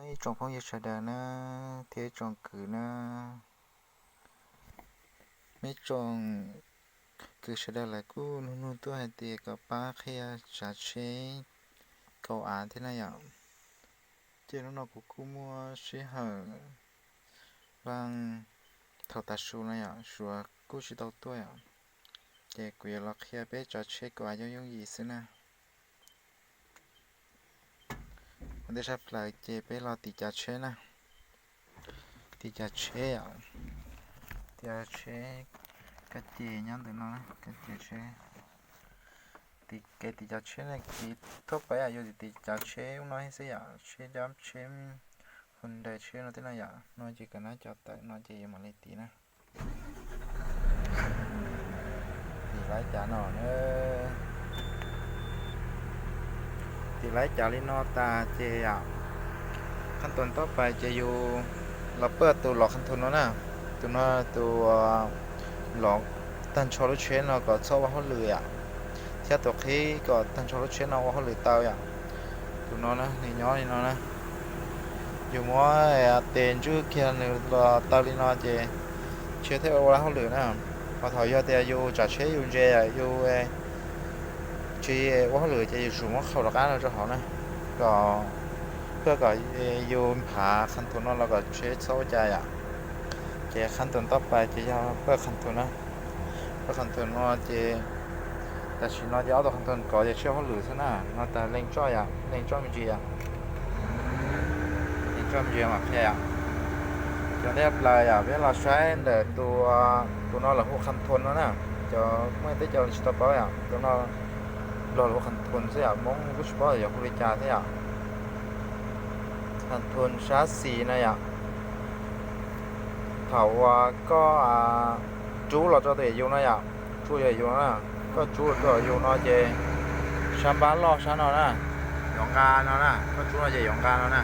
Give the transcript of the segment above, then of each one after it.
Ib tsoom phooj ywg sawv daws na, thiab ib tsoom kwv na, ib tsoom kwv sawv daws lawv kuj nug nug tuaj hais tias kom pab qhia tsav tsheb kaus av thiab na yom. Ces hnub no kuv kuj muaj sij hawm, vaj thaum tav su no yom, Suav kuj tsis tau tuaj yom, ces kuv yuav los qhia peb tsav tsheb kaus av yooj yooj yim xwb na. Ua ntej tshaj plaws ces peb los tiv cav tsheb na. Tiv cav tsheb, tiv cav tsheb, kab ces nyob ntawm no, kab ces tsheb. Kev tiv cav tsheb ne, tiv thoob pab yam yus tiv cav tsheb ub no xwb yom, tsheb cab tsheb Hyundai tsheb no tej no yom, no ces kawm nab cov tawm no ces yuav mam li tiv na. Tiv lawv cav no, tiv lawv cav li no tas ces yom, qhab tus toj pais ces yus los pab tus lov qhab tus no na, tus no tus lov tag nrho lub tsheb no kom txhob ua hauj lwm yom, thiab tus qhib kom tag nrho lub tsheb no ua hauj lwm tau yom. Tus no na nws nyob li no na, yus muab tes ntswj kiag nws los tau li no ces tsheb thiaj ua hauj lwm na. Ho thaum yog tias yus tsav tsheb yus ntse yus tsis ua hauj lwm ces yus tsum muab qhau rov qab no rau hauv na, kom, kom yus nphav qhab tus no los kom tsheb txhob ua cas yom. Ces qhab tus toj pais ces yog pab qhab tus na, pab qhab tus no ces tam sim no ces ob tug qhab tus kov ces tsheb ua hauj lwm xwb na, no tas leej tsoj yom, leej tsoj me ntsis yom, leej tsoj me ntsis mam qhia yom. Cov ntej plaws yom, peb los saib ntawm tus, tus no lawv hu qhab tus no na, cov Hmoob teb cov tsis tau paub yom, tus no Nplog lawv hu qhab tus xwb yom, Hmoob kuj tsis paub yog hu li cas thiab yom. Qhab tus sab xis na yom, thaum uas koj rub los rau tom yus no yom, rub yus no, koj rub los rau yus no ces sab npab loj sab no na, yuav nqa no na, koj rub no ces yuav nqa no na.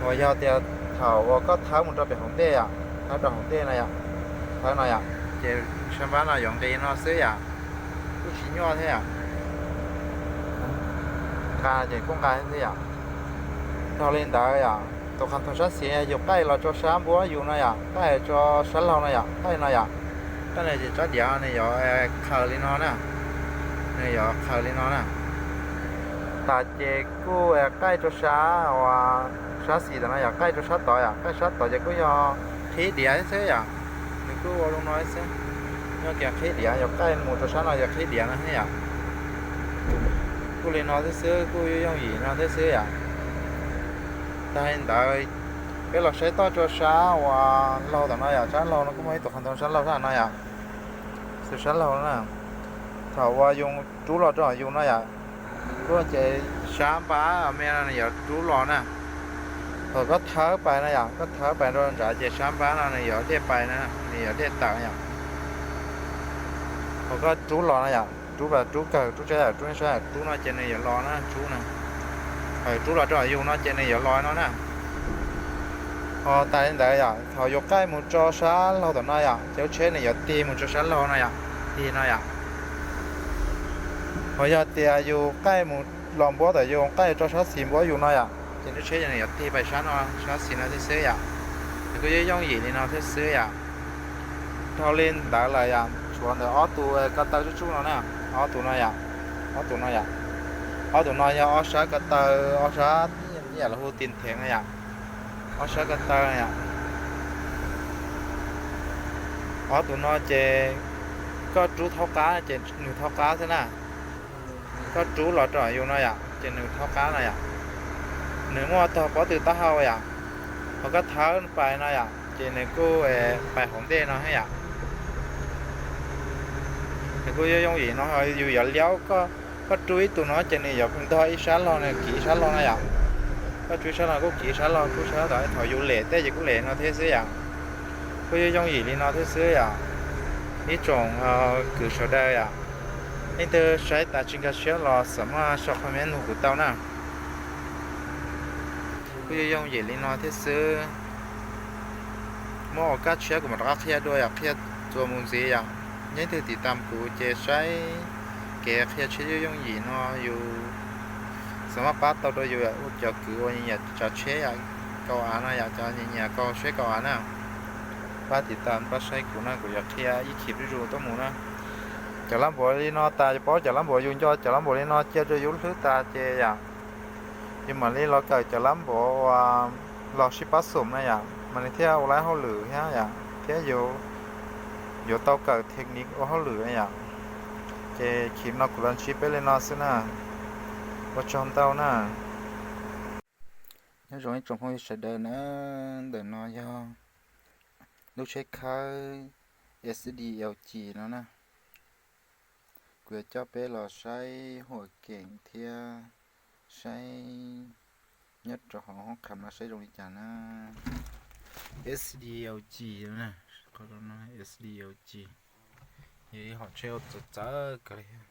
Uas yog tias thaum uas koj thawb mus rau pem hauv ntej yom, thawb rau hauv ntej no yom, thawb no yom, ces sab npab no yuav nqis no xwb yom, kuj tsis nyuaj thiab yom. Nqa ces kuj nqa xwb yom. Dhau li ntawd yom, tus qhab tus sab xis yus qaij los rau sab npuab yus no yom, qaij rau sab laug no yom, qaij no yom, qaij no ces tsab diav nws yuav khaws li no na, nws yuav khaws li no na. Tas ces kuj qaij rau sab, sab xis tom no yom, qaij rau sab tod yom, qaij sab tod ces kuj yog qhib diav xwb yom, nws kuj ua li no xwb, yog kiag qhib diav, yog qaij mus rau sab no yog qhib diav no xwb yom. Kuj li no thiab xwb, kuj yooj yim no thiab xwb yom. Tas li ntawd, peb los saib toj rau sab uas laug tom no yom, sab laug no kuj muaj ib tug qhab tus sab laug sab no yom, tus sab laug na. Thaum uas yus rub los rau yus no yom, kuj ces sab npab me no nws yuav rub los na. Thaum koj thawb pais no yom, koj thawb pais rau nrad ces sab npab no nws yuav dej pais na, nws yuav dej tawm yom. Thaum koj rub los no yom, rub, rub kawg, rub sab yam, rub sab yam, rub no ces nws yuav los na, rub na. Thaum rub los rau yus no ces nws yuav los no na. Ho tas li ntawd yom, thaum yus qaij mus rau sab laug tom no yom, ces lub tsheb nws yuav tig mus rau sab laug no yom, tig no yom. Ho yog tias yus qaij mus los npuab tom yus, qaij rau sab xis npuab yus no yom, ces lub tsheb ces nws yuav tig pais sab no, sab xis no thiab xwb yom. Ces kuj yooj yooj yim li no thiab xwb yom. Dhau li ntawd lawm yom, tshuav ntawm ob tug ko taw tsuj tsuj no na, ob tug no yom, ob tug no yom, ob tug no yog ob sab ko taw, ob sab ib yam lawv hu tis theev no yom, ob sab ko taw yom. Ob tug no ces koj rub thaub qab ces nws thaub qab xwb na. Koj rub los rau yus no yom, ces nws thaub qab no yom. Nws muaj tog pob tw taub hau yom, ho koj thawb pais no yom, ces nws kuj pais hauv ntej no thiab yom. Nws kuj yooj yooj yim no, yus yuav liab, koj rub ib tug no ces nws yuav ntog ib sab laug, nws kiv ib sab laug no yom. Koj rub ib sab laug kuj kiv ib sab laug, rub sab laug, thaum yus lem tej ces kuj lem no thiab xwb yom. Kuj yooj yooj yim li no thiab xwb yom. Ib tsoom kwv sawv daws yom, leej twg saib tas tsis nkag siab los xam maj sau comment nug kuv tau na. Kuj yooj yooj yim li no thiab xwb. Muaj ua kaj tshiab kuv mam rov qab qhia dua yom, qhia txuas mus ntxiv yom. Leej twg tiv tam kuv ces saib kev qhia tsheb yooj yooj yim no yus Xav maj pab tau rau yus yom, cov kwv uas nyiam tsav tsheb yom, kaus av no yom, cov nyiam nyiam kaus tsheb kaus av na, pab tiv tas pab saib kuv na, kuv yuav qhia ib khib zuj zus tuaj mus na. Cov lab npuav li no tas, yus paub cov lab npuav, yus nco cov lab npuav li no cia rau yus hlwb tas ces yom, yus mam li los kawm cov lab npuav uas los sib pab xum na yom, mas nws thiaj ua lab hauj lwm thiab yom, thiab yus yuav tau kawm theem ni ua hauj lwm yom. Ces khib no kuv los ntsib peb li no xwb na. Ua tsaug ntau na. Nyob zoo ib tsoom phooj ywg sawv daws na, ntawm no yog lub tsheb khawb S D L G no na. Kuv yuav coj peb los saib huam keem thiab saib nyob rau hauv hoob kham no saib zoo li cas na. S D L G, qhov no S D L G, yog ib hom tsheb uas txawv txawv kawg li thiab,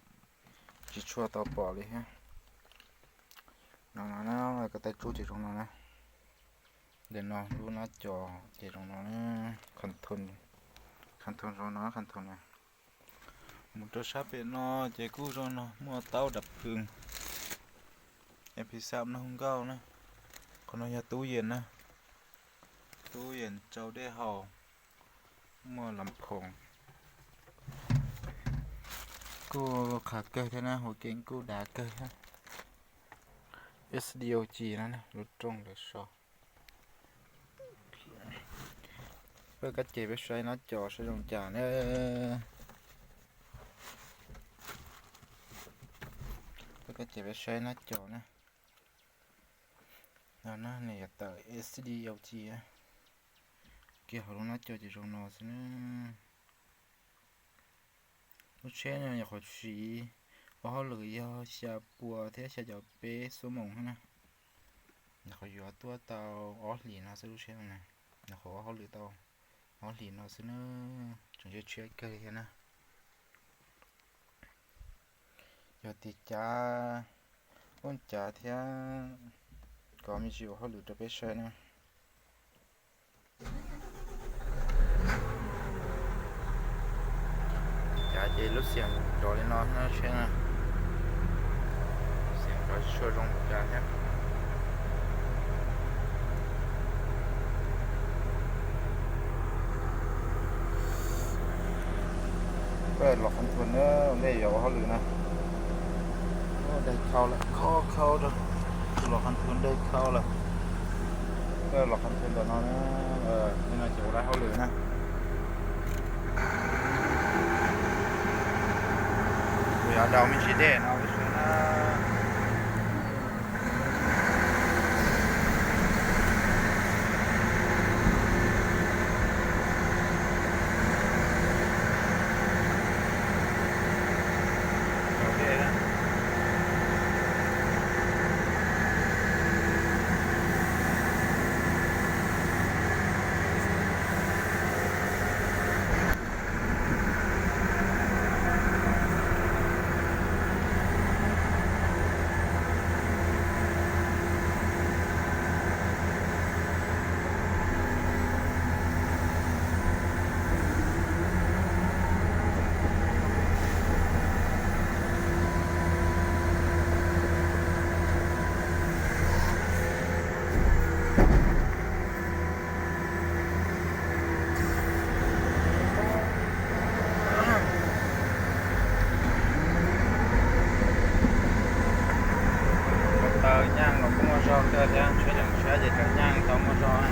tsis tshua tau pom li thiab. No no na, ko taw tsub ces zoo no na. Ntawm no lub nab co ces zoo no na, control zoo no, control na. Mus rau sab pem no ces kuj zoo no, muaj taub dam pw, MP xam no nkauj na. Qhov no yog tub yees na, tub yees rau dej haus, muaj lam phoom, kuj qhav kawg thiab na, huam keem kuj dav kawg thiab. S D O G no lub rooj lawv so. Peb kab ces peb saib nab co saib zoo cas na. Peb kab ces peb saib nab co na. No na, nws yuav tawm S D O G, kiag hauv lub nab co ces zoo no xwb na. Lub tsheb no nyuam qhuav siv ua hauj lwm yog xya puas thiab xya caum peb xuab moos na. Nyuam qhuav yuav tuaj tau ob hlis no xwb lub tsheb no na. Nyuam qhuav ua hauj lwm tau ob hlis no xwb na, tseem tshiab kawg li thiab na. Yog tias cav, poob cav thiab, kom me ntsis ua hauj lwm rau peb saib na. Cav ces lub xiam nrov li no na, tsheb na. Lub xiam nrov tsis tshua zoo cas thiab. Koj los qhov nthuav na, nej yuav ua hauj lwm na. Daig khau lawm, khau khau rau. Tus los qhov nthuav daig khau lawm. Koj los qhov nthuav ntawm no na, li no ces ua lawv hauj lwm na. Kuv yuav daus me ntsis dej no peb saib na. Ko taw nyaj los kuj muaj zog kawg thiab, tsheb ceev tsheb ces cov nyaj tau muaj zog na.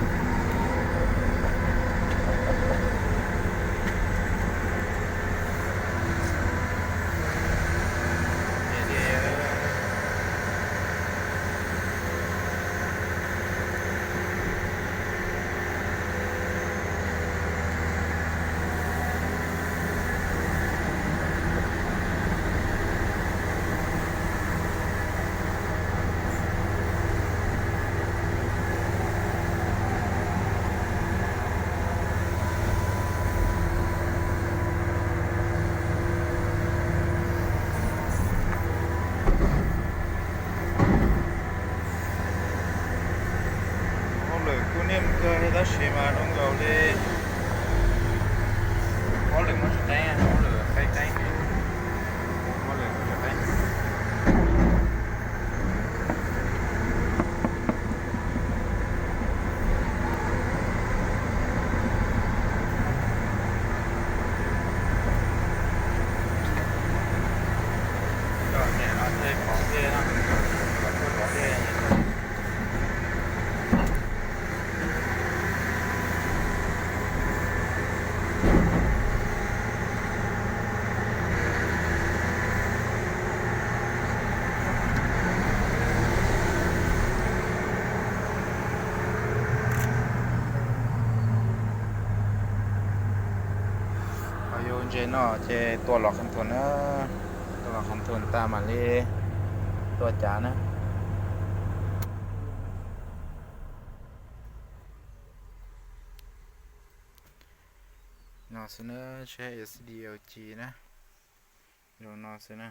Hauj lwm kuj niaj kawg li tab sis mas zoo nkaus li hauj lwm muaj tsis qeeb, hauj lwm qeeb qeeb li, hauj lwm muaj tsis qeeb. Ces no ces tua los control na, tua los control tas mam li tua cav na. No xwb na, tsheb S D L G na, zoo no xwb na.